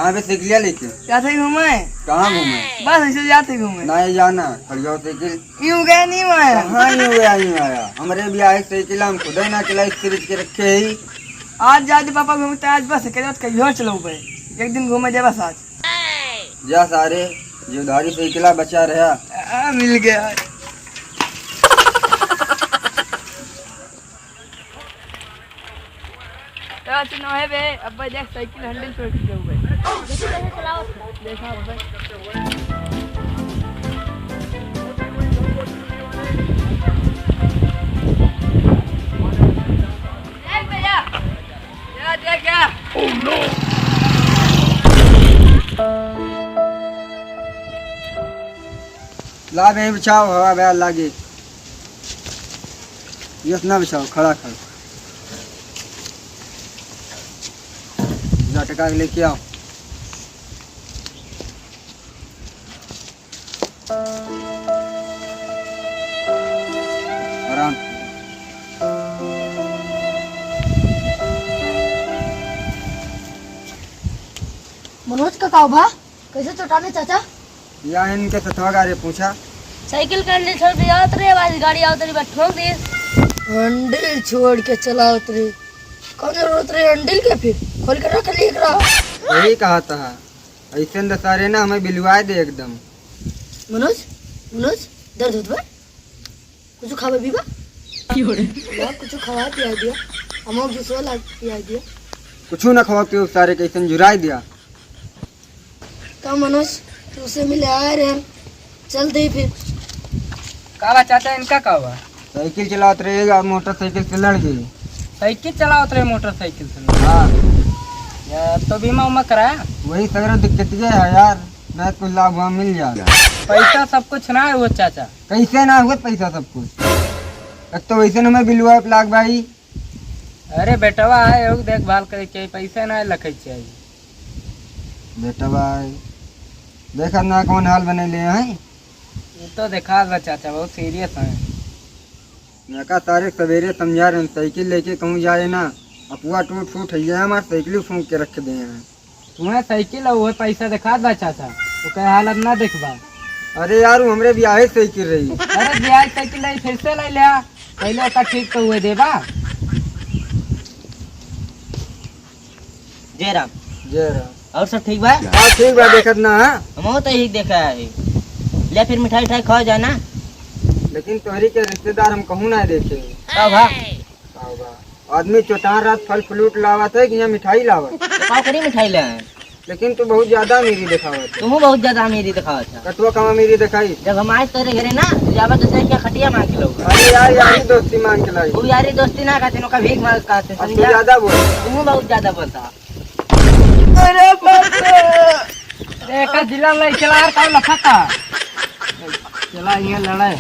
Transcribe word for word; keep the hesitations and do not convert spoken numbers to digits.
कहाँ पे साइकिलिया लेके? जात है घूमे। कहाँ घूमे? बस ऐसे जात है घूमे। नहीं जाना, खड़ी हो साइकिल। यूं गया नहीं आया। कहाँ यूं गया नहीं आया? हमरे बियाहे साइकिल हम खुदे ना चलाई, खरीद के रखे ही। आज जात पापा घूमे तो आज बस के जात कहीं और चलो भाई। एक दिन घूमे दे बस आज। जा सारे, जो उधारी साइकिला बचा रहा। आ, मिल गया। तो सुनो है बे, अब देख साइकिल हैंडल छोड़ के जाऊंगा। देखो कैसे चलाओ। देखो अब। देख भैया, क्या, क्या, क्या? ला बे बिछाओ, हवा बे लागे। यस ना बिछाओ, खड़ा खड़ा। जा टका के लेके आओ। आराम। मनोज का का बा? कैसे चोटाने चाचा? या इनके सथवा गारे पूछा। साइकिल का हैंडल छोड़ के आवत रहे, आज गाड़ी आवत रही, बस ठोक दी। हैंडल छोड़ के चलावत रहे, कौन जरूरत रहे हैंडल के? फिर खोल के रख लिए एकरा। यही कहा था, ऐसे न सारे ना हमें बिलवाए दे एकदम। मनोज, मनोज, दर्द होत बा? कुछ खावे पीवा? की हो रे? या कुछ खवा पिया दिया, हमो जूसवा ला पिया दिया। कुछ ना खवा पियो सारे, कैसन जुराई दिया। का मनोज, तुझसे मिले आए रहे, चल दे फिर। का बा चाचा, इनका का बा? साइकिल चलावत रहे और मोटरसाइकिल से लड़ गए। साइकिल चलावत रहे, मोटरसाइकिल से लड़ गए? हाँ। या तो बीमा उमा कराया? वही सगरो दिक्कत ये है यार, ना कुछ लाभ वाभ मिल जाए। पैसा सब कुछ ना है वो चाचा। कैसे ना हुआ पैसा सब कुछ? एक तो वैसे न हमें बिलवा लाग भाई। अरे बेटवा आए हो, देखभाल करे के, पैसा ना लखे चाहिए। बेटवा आए, देखा ना कौन हाल बने ले हैं। ये तो देखा बा चाचा, बहुत सीरियस है। मैं का तारे सवेरे समझा रहे हैं, साइकिल लेके कहूँ जाए ना, अपुआ टूट फूट है, हमार साइकिल फूंक के रख दे हैं। तुम्हें साइकिल और वो पैसा दिखा दा चाचा, तो कहे हालत ना देखबा। अरे यार, वो हमरे बियाहे साइकिल रही। अरे बियाहे साइकिल रही, फिर से ले लिया, पहले ओका ठीक तो हुए देबा। जय राम। जय राम। और सब ठीक बा? हाँ, ठीक बा, देखत ना, हाँ? हमहू तो यही देखा है। ले फिर मिठाई उठाई खाओ जाना। लेकिन तोहरी के रिश्तेदार हम कहूँ ना देखे। का भा? का बा? आदमी चोटान रात फल फ्रूट लावत है कि यहाँ मिठाई लावत? तो का करी मिठाई ले आए? लेकिन तू बहुत ज्यादा अमीरी दिखावत है। तुमहू बहुत ज्यादा अमीरी दिखावत है। कतवा कम अमीरी दिखाई? जब हम आए तोरे घरे ना, तो जाबा दूसरे क्या खटिया मांग के लाऊंगा। अरे यार, यारी दोस्ती मांग के लाई। वो यारी दोस्ती ना कहते, उनका भीख मांग कहते, अब तू समझा? ज्यादा बोल। तुमहू बहुत ज्यादा बोलता। अरे बाप रे। देखा जिला में चला यार, कौन लफाता? चला ये लड़ाई।